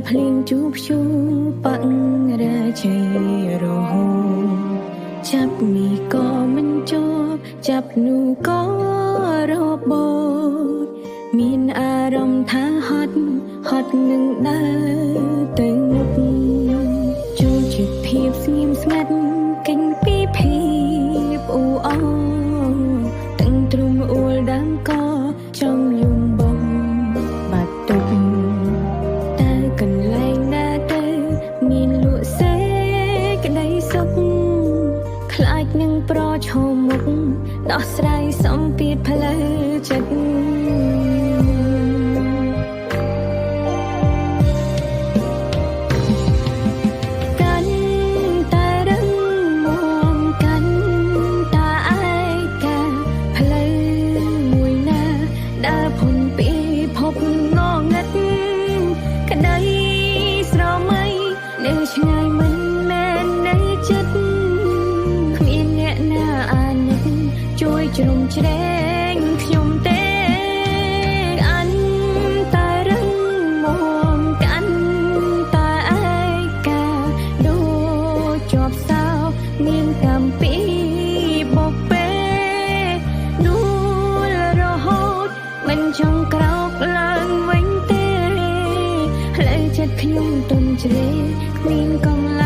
ភ្លៀងជូព្យូបាក់រាជ័យរហូតចាប់នេះក៏មិនជាប់ចាប់នោះក៏របូតមានអារម្មណ៍ថាហត់ហត់នឹងដើរទៅមុខចូលជាភាពស្ងៀមស្ងាត់កិញពីភាពអ៊ូអរទាំងទ្រុំអួលដើមកចង់យំបងបាត់ទុក តើកន្លែងណាទៅមានលក់សេក្តីសុខខ្លាចនឹងប្រឈមមុខដោះស្រាយសម្ពាធផ្លូវចិត្ត កាន់តែរឹងមាំកាន់តែឯកាផ្លូវមួយណាដើរផុនពីភពងងឹតក្តីស្រមៃនៅឆ្ងាយមិនមែននៅចិត្តគ្មានអ្នកណាអាណិតជួយជ្រោមជ្រែងខ្ញុំទេកាន់តែរឹងមាំកាន់តែឯកាដូចជាប់សោមានកម្មពីបុកពេនួលរហូតមិនចង់ក្រោកឡើងវិញទេផ្លូវចិត្តខ្ញុំទុំជ្រេគ្មានកម្